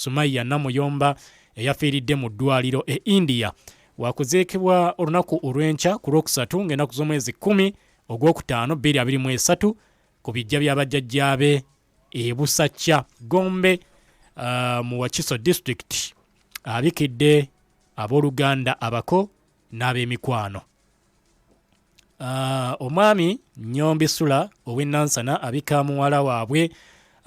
Sumayiah Namuyomba eyafiiridde mu ddwaaliro e India wakuziikibwa olunaku olw'enkya ku Lwokusatu ng'ennaku z'omwezi 10 Ogwokutaano 2023 ku biggya bya bajjajjaabe e Busakya Gombe mu Wakiso District. Abikidde abooluganda, abako n'ab'emikwano. Omwami Nyombi Sula ow'e Nansana abika muwala waabwe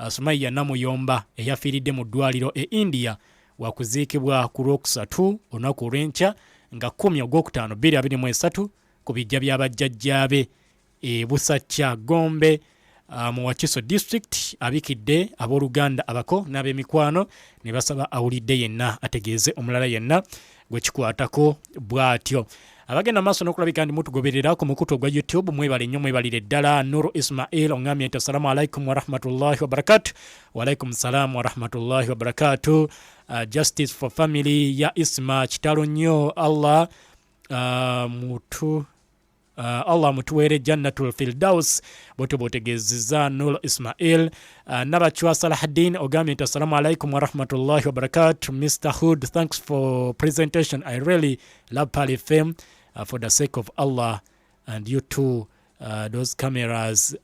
Sumaiya Namuyomba eyafiiridde mu ddwaaliro e India wakuziikibwa ku Lwokusatu olunaku olw'enkya nga 10 Ogwokutaano 2023 ku biggya bya bajjajjaabe e Busakya Gombe mu Wakiso District. Abikidde abooluganda, abako n'ab'emikwano ne basaba awulidde yenna ategeeze omulala yenna gwe kikwatako bw'atyo. Abagenda maaso n'okulabika ndi mutugoberera ku mukutu ogwa YouTube, mwebale nnyo, mwebalire ddala. Nuru Ismail oŋŋambye nti assalamu alaikum warahmatullahi wabarakatu. Waalaikum salaamu warahmatullahi wabarakatu. Justice for family ya Isma, kitalo nnyo. Allah mutu Allah mutuweere Jannatul Firdaus. Bwotyo bwotegeezezza Nur Ismail. Nabachwa Salahaddin ogambye nti assalamu alaikum warahmatullahi wabarakatu. Mr Hood, thanks for presentation. I really love Pearl FM for the sake of Allah and you too. Those cameras,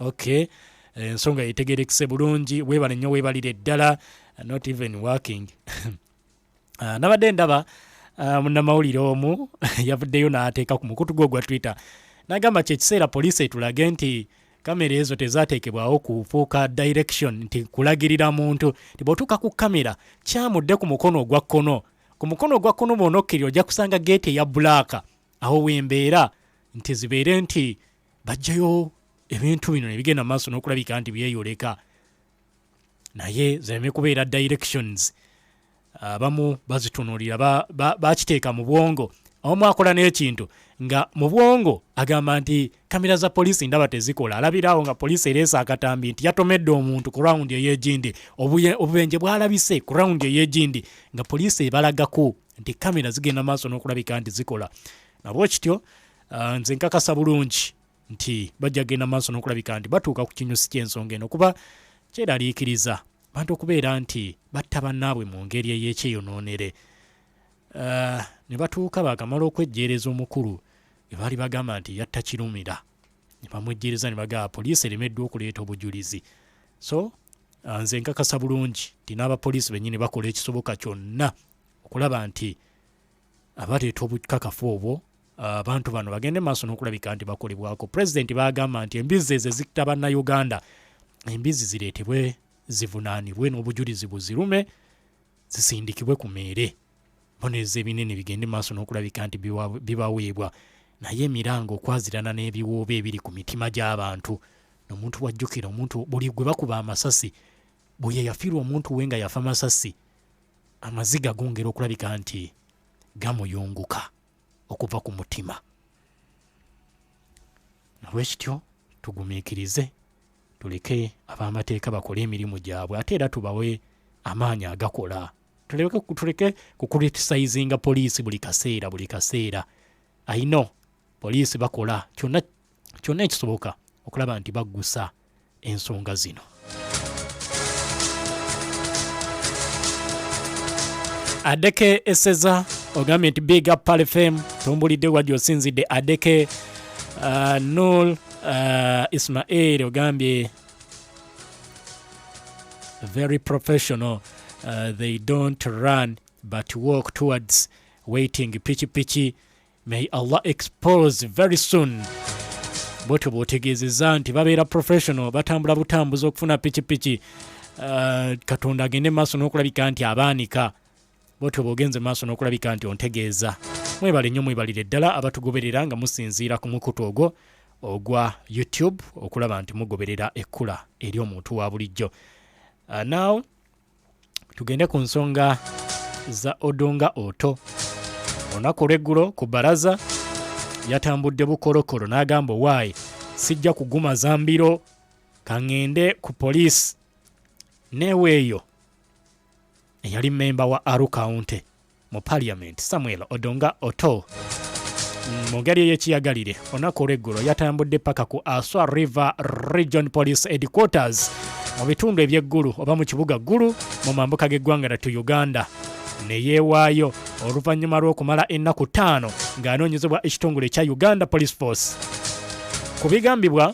okay, ensonga yetegerekese bulungi. Weebale nnyo, weebalire ddala. Not even working. Nabadde ndaba munnamawulire omu yavuddeyo n'ateeka ku mukutu gwe ogwa Twitter n'agamba kyekiseera poliisi etulage nti kamera ezo tezateekebwawo kufuuka direction, nti kulagirira muntu nti bw'otuuka ku kamera kyamudde ku mukono ogwa kkono, ku mukono ogwa kkono bw'onokkirira ojja kusanga geeti eya black, awo wembeera, nti zibeere nti bajjayo ebintu bino ne bigenda mu maaso n'okulabika nti byeyoleka, naye zireme kubeera directions. Abamu bazitunuulira, bakiteeka mu bwongo. Omu akola n'ekintu nga mu bwongo agamba nti kamera za poliisi ndaba tezikola, alabiraawo nga poliisi ereese akatambi nti yatomedde omuntu ku rawundi ey'egindi, obubenje bwalabise ku rawundi ey'egindi, nga poliisi ebalagako nti kamera zigenda maaso n'okulabika nti zikola. Nabwe kityo nze nkakasa bulungi nti bajja genda maaso n'okulabika nti batuuka ku kinyusi ky'ensonga eno, kuba kyeraliikiriza bantu okubeera nti batta bannaabwe mu ngeri ey'ekyeyonoonere ne batuuka bakamala okwejjeereza omukulu ge baali bagamba nti yatta Kirumira, ne bamwejjeereza ne bagamba poliisi eremeddwa okuleeta obujulizi. So nze nkakasa bulungi nti n'abapoliisi bennyini bakola ekisoboka kyonna okulaba nti abaleeta obukakafu obwo, abantu bano bagende maaso n'okulabika nti bakolebwako. Pulezidenti bagamba nti embizzi ezo ezitta Bannayuganda, embizzi zireetebwe, zivunaanibwe n'obujulizi buzirume, zisindikibwe ku meere, bonereza ebinene bigende maaso n'okulabika nti bibaweebwa. Naye emiranga okwazirana n'ebiwoobe ebiri ku mitima gy'abantu, omuntu wajjukira omuntu buli gwe bakuba amasasi, bwe yafiirwa omuntu we nga yafa masasi, amaziga gongera okulabika nti gamuyunguka okuva ku mutima. Nabwekityo tugumiikirize, tuleke ab'amateeka bakole emirimu gyabwe, ate era tubawe amaanyi agakola. Tuleke kucriticizinga poliisi buli kaseera, buli kaseera. I know poliisi bakola kyonna kyonna ekisoboka okulaba nti baggusa ensonga zino. Adeke Eseza ogambye nti big up Pearl FM. Tumbulidde wajja osinzidde, Adeke. Nur Ismail ogambye very professional, they don't run but walk towards waiting pichi pichi. May Allah expose very soon. Bwotyo bw'otegeezezza nti babeera professional, batambula butambuzi okufuna pikipiki. Katonda agende maaso n'okulabika nti abaanika. Bwotyo bw'ogenze maaso n'okulabika nti ontegeeza. Mwebale nnyo, mwebalire ddala abatugoberera nga musinziira ku mukutu ogwo ogwa YouTube okulaba nti mugoberera ekkula eri omuntu wa bulijjo. Now tugende ku nsonga za Odonga Otto. Olunaku olw'eggulo ku baraza yatambudde bukolokolo n'agamba, owaayi, sijja kugumaza mbiro, kaŋŋende ku poliisi neeweeyo eyali memba wa Aruu County mu Parliament, Samuel Odonga Otto. Mu ngeri ey'ekiyagalire, olunaku olw'eggulo yatambudde paka ku Aswa River Region Police Headquarters. mu bitundu eby'eggulu oba mu kibuga Ggulu mu mambuka g'eggwanga lattu Uganda ne yeewaayo oluvannyuma lw'okumala ennaku ttaano ng'anoonyezebwa ekitongole ekya Uganda Police Force ku bigambibwa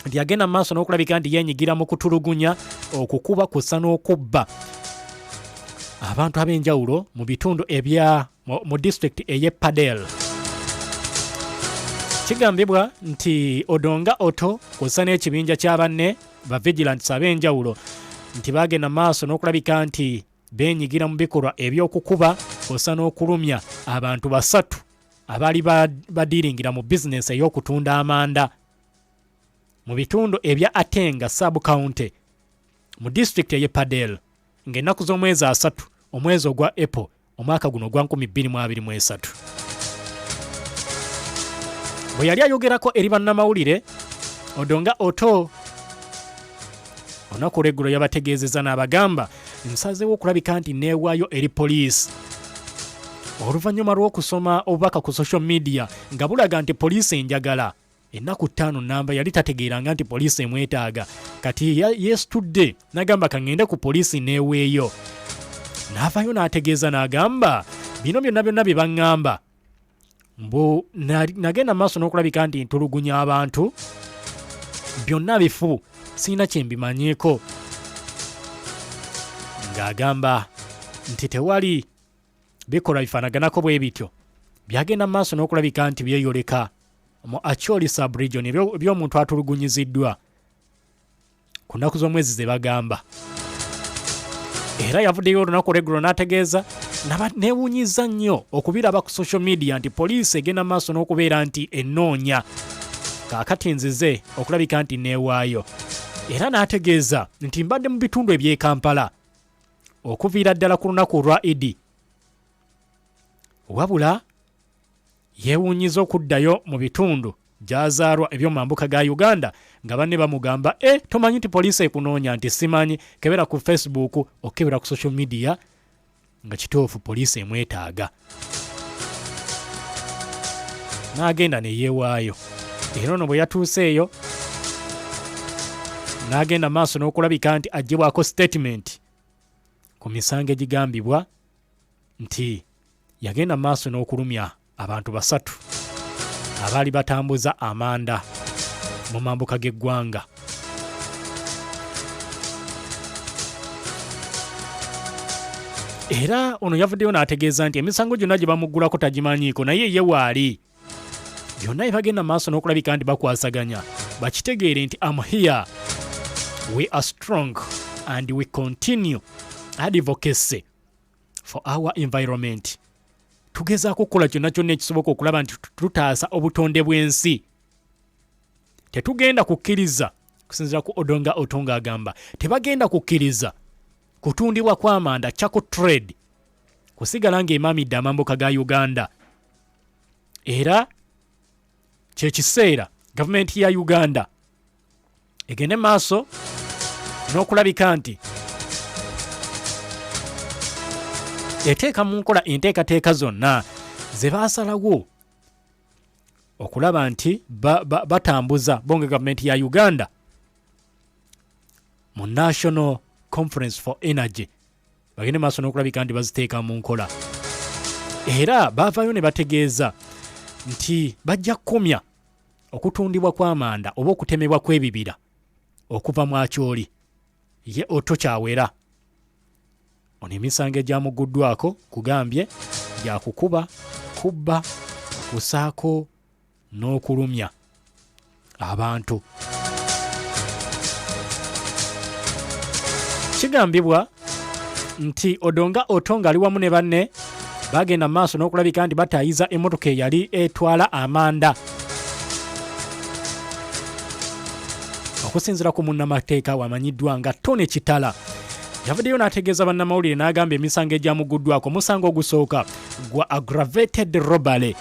nti agenda mu maaso n'okulabika nti yeenyigira mu kutulugunya, okukuba kussa n'okubba abantu ab'enjawulo mu bitundu ebya mu disitulikiti ey'e Padel. Kigambibwa nti Odonga Otto kw'ossa n'ekibinja kya banne ba vigilants ab'enjawulo nti baagenda maaso n'okulabika nti beenyigira mu bikolwa eby'okukuba kw'ossa n'okulumya abantu basatu abaali badiiringira mu bizinensi ey'okutunda amanda mu bitundu ebya Atenga sub county mu disitulikiti ey'e Padel ng'ennaku z'omwezi asatu omwezi ogwa April omwaka guno ogwa 2023. Bwe yali ayogerako eri bannamawulire, Odonga Otto olunaku olweggulo yabategeezezza n'abagamba, nsazeewo okulabika nti neewaayo eri poliisi oluvannyuma lw'okusoma obubaka ku social media nga bulaga nti poliisi enjagala. Ennaku ttaano nnamba yali tategeeranga nti poliisi emwetaaga, kati yeesitudde n'agamba kaŋŋende ku poliisi neeweeyo. N'avaayo n'ategeeza n'agamba bino byonna byonna bye baŋŋamba mbu nagenda mu maaso n'okulabika nti ntulugunya abantu byonna bifu sirina kye mbimanyiiko, ng'agamba nti tewali bikolwa bifaanaganako bwe bityo byagenda mu maaso n'okulabika nti byeyoleka mu Acholi sub-region eby'omuntu atulugunyiziddwa ku nnaku z'omwezi ze bagamba. Era yavuddeyo olunaku olweggulo n'ategeeza, neewuunyizza nnyo okubiraba ku social media nti poliisi egenda mu maaso n'okubeera nti ennoonya, kaakati nzize okulabika nti neewaayo. Era n'ategeeza nti mbadde mu bitundu eby'e Kampala okuviira ddala ku lunaku olwa Idi, wabula yeewuunyiza okuddayo mu bitundu gy'azaalwa eby'omu mambuka ga Uganda nga banne bamugamba, e tomanyi nti poliisi ekunoonya? Nti simanyi, kebera ku Facebook, okukebera ku social media nga kituufu poliisi emwetaaga. N'agenda ne yeewaayo, era ono bwe yatuuse eyo n'agenda maaso n'okulabika nti aggyibwako sitatimenti ku misango egigambibwa nti yagenda maaso n'okulumya abantu basatu abaali batambuza amanda mu mambuka g'eggwanga. Era ono yavuddeyo n'ategeeza nti emisango gyonna gye bamuggulako tagimanyiiko, naye ye waali byonna ebagenda maaso n'okulabika nti bakwasaganya bakitegeere nti am here, we are strong and we continue advocacy for our environment. Tugezaako okukola kyonna kyonna ekisoboka okulaba nti tutaasa obutonde bw'ensi. Tetugenda kukkiriza, kusinziira ku Odonga Otonga agamba tebagenda kukkiriza kutundibwa kw'amanda charcoal trade kusigala ng'emaamidde amambuka ga Uganda. Era kyekiseera gavumenti ya Uganda egende maaso n'okulabika nti eteeka mu nkola enteekateeka zonna ze baasalawo okulaba nti batambuza ba, ba bonge gavumenti ya Uganda mu National Conference for Energy bagende maaso n'okulabika nti baziteeka mu nkola. Era baavaayo ne bategeeza nti bajja kukomya okutundibwa kw'amanda oba okutemebwa kw'ebibira okuva mu Acholi. Ye Otto Kyawera ono emisango egyamuguddwako kugambye gyakukuba, kubba, kusaako n'okulumya abantu. Kigambibwa nti Odonga Otto ng'ali wamu ne banne bagenda mu maaso n'okulabika nti bataayiza emmotoka eyali etwala amanda. Okusinziira ku munnamateeka wamanyiddwa nga Tony Kitala, yavuddeyo n'ategeeza bannamawulire n'agamba emisango egyamuguddwako omusango ogusooka gwa aggravated robbery,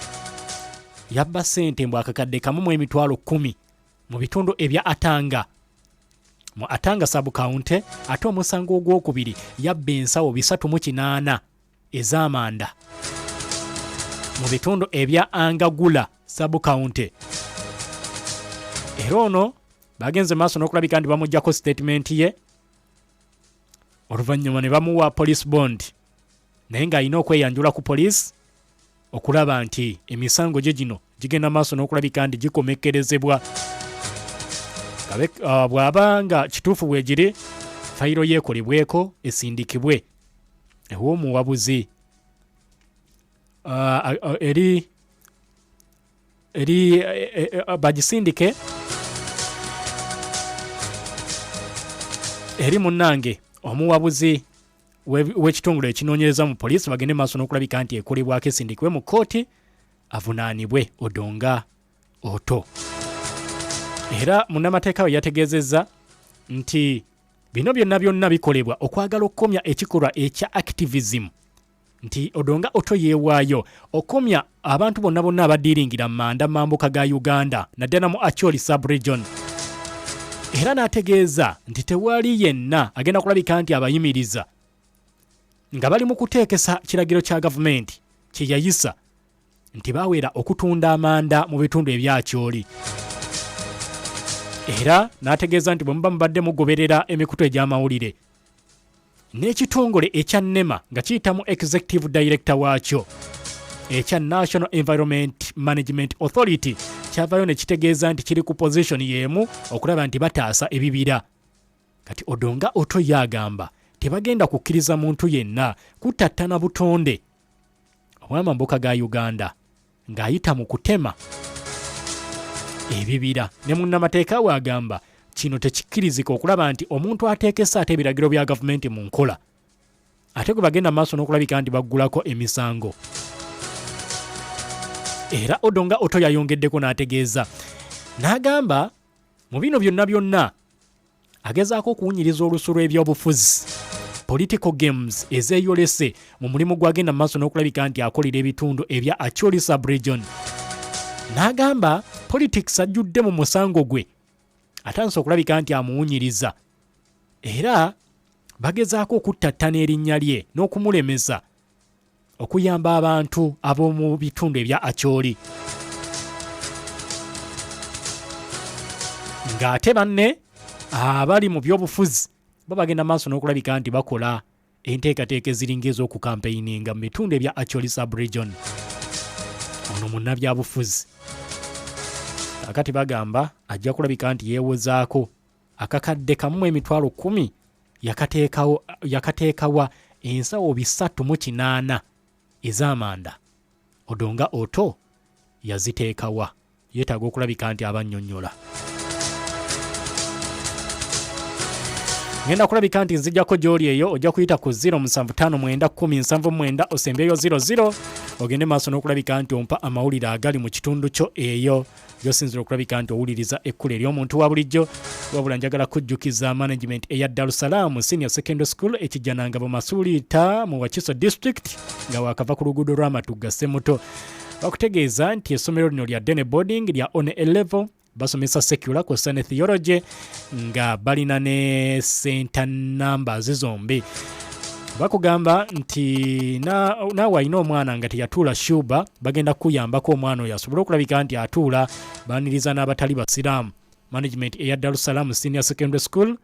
yabba ssente mbu akakadde kamu mu emitwalo kkumi mu bitundu ebya Atanga mu Atanga sub county, ate omusango ogwokubiri yabba ensawo 308 ez'amanda mu bitundu ebya Angagula sub county. Era ono Bagenze maaso n'okulabika nti bamuggyako sitatimenti ye, oluvannyuma ne bamuwa police bond, naye ng'alina okweyanjula ku poliisi okulaba nti emisango gye gino gigenda maaso n'okulabika nti gikomekkerezebwa. Bw'aba nga kituufu bwegiri, fayiro yeekolebweko esindikibwe ew'omuwabuzi eri eri bagisindike eri munnange omuwabuzi w'ekitongole ekinoonyereza mu poliisi, bagende maaso n'okulabika nti ekolebwako esindikibwe mu kkooti avunaanibwe Odonga Otto. Era munnamateeka we yategeezezza nti bino byonna byonna bikolebwa okwagala okukomya ekikolwa ekya activism, nti Odonga Otto yeewaayo okomya abantu bonna bonna abadiiringira manda mambuka ga Uganda, naddala mu Acholi sub-region. Era n'ategeeza nti tewali yenna agenda kulabika nti abayimiriza nga bali mu kuteekesa kiragiro kya gavumenti kye yayisa nti bawera okutunda amanda mu bitundu ebyakyoli. Era n'ategeeza nti bwe muba mubadde mugoberera emikutu egy'amawulire n'ekitongole ekya NEMA nga kiyita mu executive director waakyo ekya National Environment Management Authority, kyavayo ne kitegeeza nti kiri ku position y'emu okulaba nti bataasa ebibira. Kati Odonga Otto ye agamba tebagenda kukkiriza muntu yenna kutattana butonde obw'amambuka ga Uganda ng'ayita mu kutema ebibira. Ne munnamateeka we agamba kino tekikkirizika okulaba nti omuntu ateekesa ate ebiragiro bya gavumenti mu nkola, ate gwe bagenda maaso n'okulabika nti baggulako emisango. Era Odonga Otto yayongeddeko n'ategeeza n'agamba mu bino byonna byonna agezaako okuwunyiriza olusu lw'ebyobufuzi, political games ezeeyolese mu mulimu gwagenda mu maaso n'okulabika nti akolera ebitundu ebya Acholi sub-region. N'agamba politics ajjudde mu musango gwe, atandise okulabika nti amuwunyiriza, era bagezaako okuttattana erinnya lye n'okumulemesa okuyamba abantu ab'omu bitundu ebya Acholi, ng'ate banne abali mu byobufuzi bo bagenda maaso n'okulabika nti bakola enteekateeka eziringa ez'okukampeininga mu bitundu ebya Acholi sub-region. Ono munnabyabufuzi kakati bagamba ajja kulabika nti yeewozaako akakadde kamu 100,000 yakateekawa ensawo 308 ez'amanda. Odonga Otto yaziteekawa? Yeetaaga okulabika nti abannyonnyola. Ngenda kulabika nti nzijjako gy'oli eyo, ojja kuyita ku 07591079 osembyeyo 00, ogende maaso n'okulabika nti ompa amawulire agali mu kitundu kyo eyo gyosinzira okulabika nti owuliriza ekkula ery'omuntu wa bulijjo. Wabula njagala kujjukiza management eya Darusalaam Senior Secondary School ekijjanangabo Masuliita mu Wakiso District, nga wakava ku luguudo lw'Amatugga Semuto, bakutegeeza nti essomero lino lya day boarding, lya one A level, basomesa secular kw'ossa ne theology, nga balina ne center numbers zombi. Bakugamba nti naawe alina omwana nga teyatuula shuba, bagenda kukuyambako omwana oyo asobole okulabika nti atuula. Baniriza n'abatali basiraamu. Management eya Darusalaam Senior Secondary School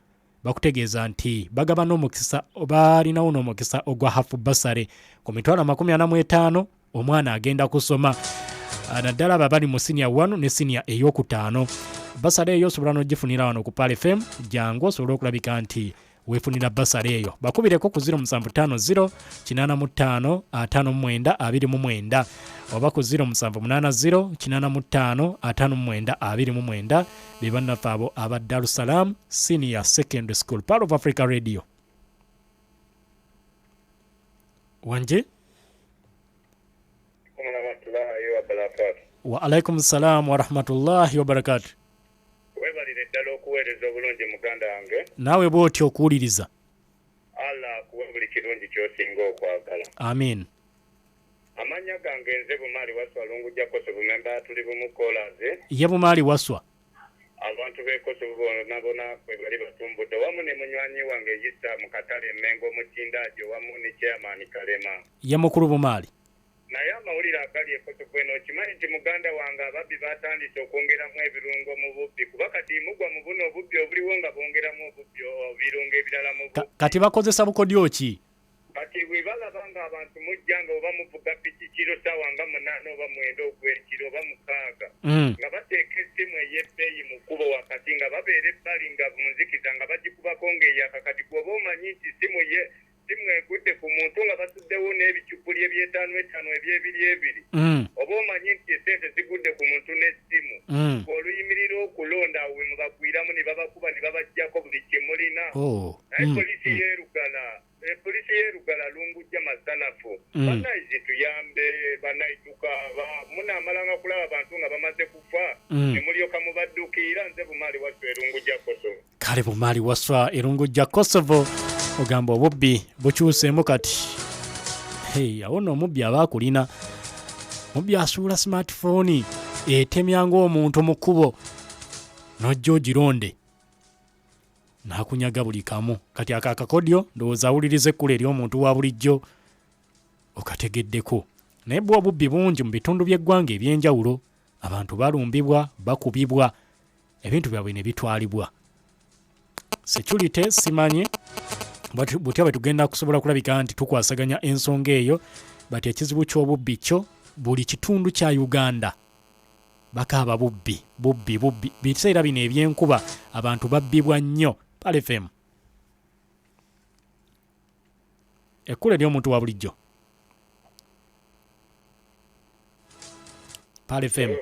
bakutegeeza nti bagaba n'omukisa, balinawo n'omukisa ogwa half bursary ku 45,000. Omwana agenda kusoma, naddala abo abali mu senior 1 ne senior eyokutaano. Bursary eyo osobola n'ogifunira wano ku Pearl FM. Jangu osobole okulabika nti weefunira bursary eyo. Bakubireko ku 0750 85 59 29 oba ku 0780 85 59 29. Be bannaffe abo aba Darusalaam Senior Secondary School. Pearl of Africa Radio, wanje. Warahmatullahi wabarakatu. Wa alaikum salam warahmatullahi wabarakatu. Weebalire ddala okuweereza obulungi, muganda wange. Naawe bw'otyo okuwuliriza. Allah akuwe buli kirungi ky'osinga okwagala. Amin. Amannya gange nze Bumaali Waswa Lungujja Kosovo, memba tuli bumu Koolazi. Ye Bumaali Waswa. Abantu b'e Kosovo bonna bona kwe bali batumbudde, wamu ne munywanyi wange Yisa mu katale Emmengo omutindaajo, wamu ne chairman Kalema. Ye mukulu Bumaali. Naye amawulire amawulire agali e Kosovo eno, okimanyi nti muganda wange ababbi batandise okwongeramu ebirungo mu bubbi, kuba kati mugwa mu buno obubbi obuliwo nga bongeramu obubbi ebirungo ebirala mu bubbi. Kati bakozesa bukodyo ki? Kati bwe balaba ng'abantu mujja nga oba muvuga piki kiro ssaawa nga 8 oba 9 ogw'ekiro oba 6, nga bateeka essimu ey'ebbeeyi mu kkubo wakati nga babeera ebbali nga mu nzikiza nga bagikubako ng'eyaka. Kati ggwe oba omanyi nti ssimu ye ssimu egudde ku muntu nga basuddewo n'ebicupuli eby'etaano etaano eby'ebiri ebiri, oba omanyi nti essente zigudde ku muntu n'essimu. Ggwe oluyimirira okulonda awo we mubagwiramu ne babakuba ne babaggyako buli kye mulina. Naye poliisi y'e Lugala, poliisi y'e Lugala Lungujja Masanafu, bannaye zituyambe, bannaye tukaaba. Munaamalanga kulaba bantu nga bamaze kufa ne mulyoka mubaddukiira. Nze Bumaali Wasswa e Lungujja Kosovo. Kale Bumaali Wasswa e Lungujja Kosovo, ogamba obubbi bukyuseemu kati. Hey, awo nno omubbi aba akulina. Mubbi asuula smartphone etemya ng'omuntu mu kkubo n'ojja ogironde n'akunyaga buli kamu. Kati ako akakodyo ndowooza awuliriza ekkula ery'omuntu wa bulijjo okategeddeko. Naye bwo obubbi bungi mu bitundu by'eggwanga eby'enjawulo. Abantu balumbibwa, bakubibwa, ebintu byabwe ne bitwalibwa. Security simanyi butya bwe tugenda kusobola kulabika nti tukwasaganya ensonga eyo, but ekizibu ky'obubbi kyo buli kitundu kya Uganda bakaaba bubbi, bubbi, bubbi. Biseera bino eby'enkuba abantu babbibwa nnyo. Pearl FM. Ekkula ery'omuntu wa bulijjo. Pearl FM.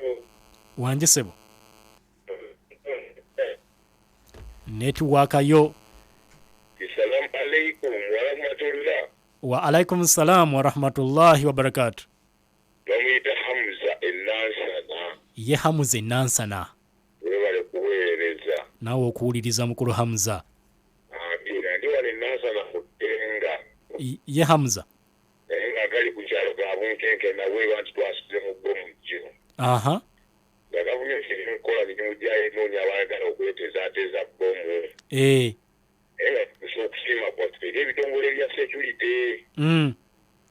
Wangi ssebo. Netiwaaka yo. Assalamu alaikum warahmatullah. Wa alaikum salam wa rahmatullahi wa barakatuh. Bamuyita Hamza e Nansana. Ye Hamza e Nansana. Webale kuweereza. Naawe okuwuliriza mukulu Hamza. Amiina. Ndi wano e Nansana ku Ttenga. Ye Hamza. Naye nga gali ku kyalo ga bunkenke naweebwa nti twasuze mu bbomu jjo. Aha. Nga gavumenti eri mu kukola mirimu gyayo enoonya abaagala okwetezaateza bbomu. Naye nga tutuusa okusiima kwaffe eri ebitongole bya security.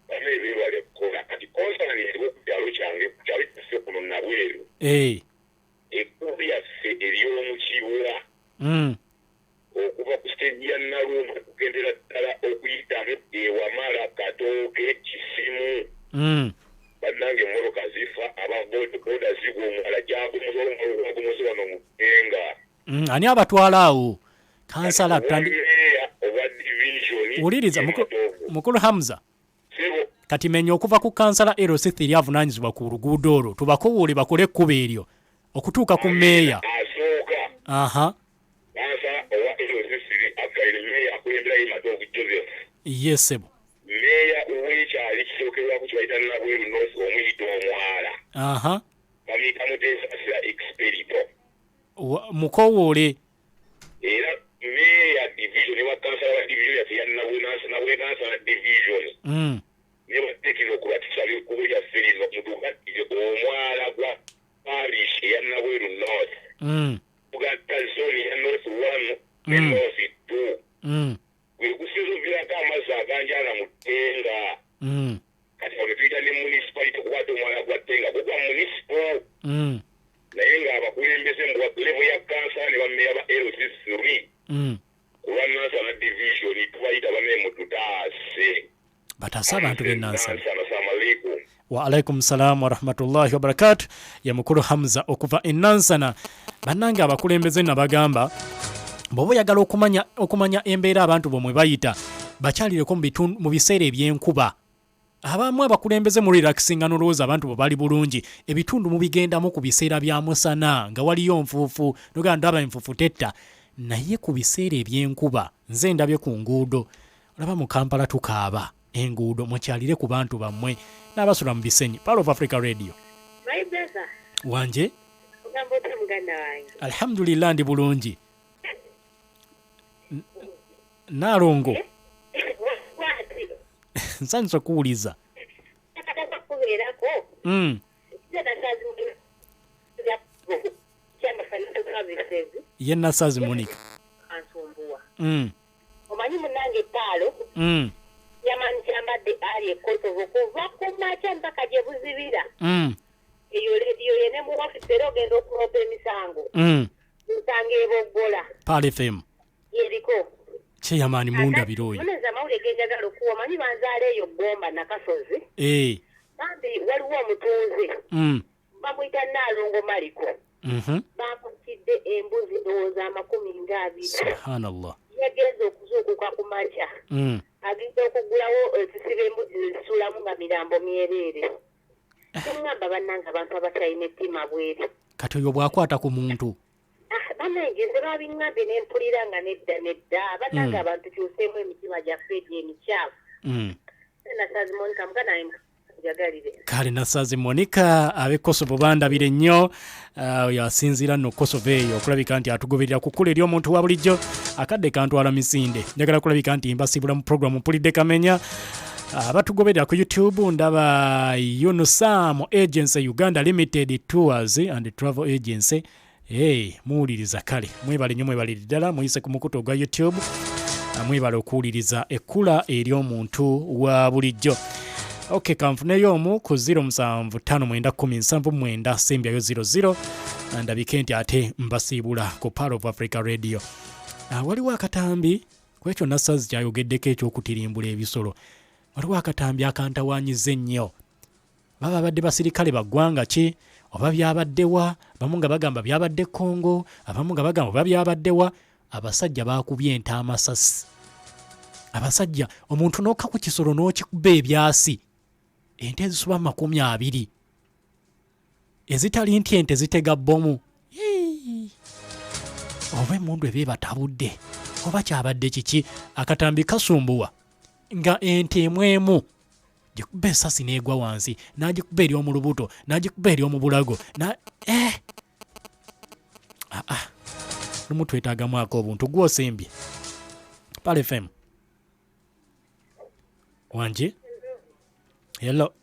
Bano beebale kukola. Kati konsani eriwo ku kyalo kyange, ku kyalo kyaffe kuno Nabweru. Ekkubo lyaffe ery'omu Kibula. Okuva ku siteegi ya Nalwombo okugendera ddala okuyitamu e Wamala, Katooke, Kisimu. Bannange emmotoka zifa, aba bodaboda zigwa omwala gyagomoze oba omwala ogwagomoze wano mu Ttenga. Ani abatwala awo? Kansala Kati atutandi- obwa meeya obwa divizoni Wuliriza, ye Matovu. Mukulu Hamza. Ssebo. Kati menya okuva ku kansala LC3 avunaanyizibwa ku luguudo olwo, tubakowoole bakole ekkubo eryo okutuuka ku meeya. Asooka. Aha. Kansala owa LC3 aggalire meeya akulembera ye Matovu Joseph. Ye ssebo. Meeya w'ekyalo ekisookerwako kye bayita Nabweru North omuyita omwala. Aha. Bamuyita Muteesasira Experito. Mukowoole. Era meeya division ne bakansala ba division yaffe ya Nabwenansana division ne batekinokula tusaba ekkubo lyaffe lino mutugattire omwala gwa parish eya Nabweru North. Tugatta zone ya North 1 ne North 2. Gwe gusinze okuviirako amazzi aganjaala mu Ttenga. Kati awo ne tuyita ne municipality kuba ate omwala gwa Ttenga gwo gwa municipal. Naye ng'abakulembeze mu level ya kansala ne bammeeya ba LC3 ku lwa Nansana division tubayita bane mututaase. Bataase abantu b'e Nansana. Nansana, assalamu alaikum. Wa alaikum salam wa rahmatullahi wa barakatuh. Ye mukulu Hamza okuva e Nansana. Bannange abakulembeze nabagamba bw'oba oyagala okumanya embeera abantu bo mwe bayita, bakyalireko mu biseera eby'enkuba. Abamu abakulembeze mu relaxinga n'olowooza abantu bo bali bulungi, ebitundu mubigendamu ku biseera bya musana nga waliyo nfuufu, n'ogamba ndaba enfuufu tetta. Naye ku biseera eby'enkuba nze ndabye ku nguudo, olaba mu Kampala tukaaba enguudo, mukyalire ku bantu bammwe n'abasula mu bisenyi. Pearl of Africa Radio. My brother. Wanje? Ogamba otya muganda wange? Alhamdulillah ndi bulungi. Naalongo. Nsanyusa okuwuliza. Ye Nasazi Monica. Omanyi munange Paalo. Yamani kyamba Kyambadde ali e Kosovo kuva ku makya mpaka gye buzibira. Eyo lediyo ye ne mu ofisi era ogenda okuloopa emisango. Nsanga eboggola. Pearl FM. Yeriko. Chairman mundabira oyo. Muneza amawulire ge njagala okuwa, omanyi banzaala eyo Gomba Nakasozi. Bambi waliwo omutuuze. Bamuyita Nnaalongo Maliko. Baamutidde embuzi ndowooza 20. Subhanallah. Yagenze okuzuukuka ku makya. Agenda okuggulawo ezisiba embuzi zisulamu nga mirambo myereere. Tungamba bannange abantu abatalina ettima bweri. Kati oyo bw'akwata ku muntu. Bannange nze babiŋŋambye ne mpulira nga nedda nedda. Bannange abantu kyuseemu emitima gyaffe egyo emikyafu. Nasazi Monica muganda wange njagalire. Kale Nasazi Monica ab'e Kosovo bandabire nnyo. Oyo asinziira nno Kosovo eyo okulabika nti atugoberera ku kkula eri omuntu wa bulijjo. Akadde kantwala misinde. Njagala kulabika nti mbasiibula mu programu Mpulidde Kamenya. Abatugoberera ku YouTube ndaba Unusam Agency Uganda Limited Tours and Travel Agency. Hey, muwuliriza kale mwebale nnyo mwebalire ddala muyise ku mukutu ogwa YouTube. Mwebale okuwuliriza ekkula eri omuntu wa bulijjo. Ok, kanfuneyo omu ku 07591079 sembyayo 00 ndabike nti ate mbasiibula ku Pearl of Africa Radio. Waliwo akatambi ku ekyo Nasazi kyayogeddeko ekyokutirimbula ebisolo. Waliwo akatambi akantawaanyiza ennyo. Baba badde basirikale ba ggwanga ki oba byabaddewa? Abamu nga bagamba byabadde Congo, abamu nga bagamba oba byabaddewa. Abasajja bakubye ente amasasi. Abasajja omuntu n'okka ku kisolo n'okikuba ebyasi, ente ezisoba 20 ezitali nti ente zitega bbomu. Oba emmundu eba ebatabudde oba kyabadde kiki? Akatambi kasumbuwa nga ente emu emu gikuba esasi n'egwa wansi, n'agikuba eri omu lubuto, n'agikuba eri omu bulago na eh! Ah, ah. Lumu twetaagamu obuntu gw'osimbye. Pearl FM wangi, hello.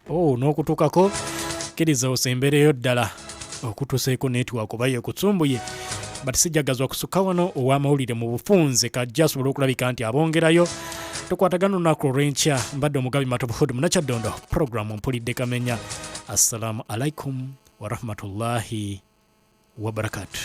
Oh, n'okutuukako kkiriza osembereyo ddala okutuseeko network oba yekutsumbuye, but sijjagazwa kusukka wano. Ow'amawulire mu bufunze kajja asobole okulabika nti abongerayo. Tukwatagana olunaku olw'enkya. Mbadde omugabi Matobuhud Munakyaddondo, programu Mpulidde Kamenya. Assalamu alaikum warahmatullahi wabarakatu.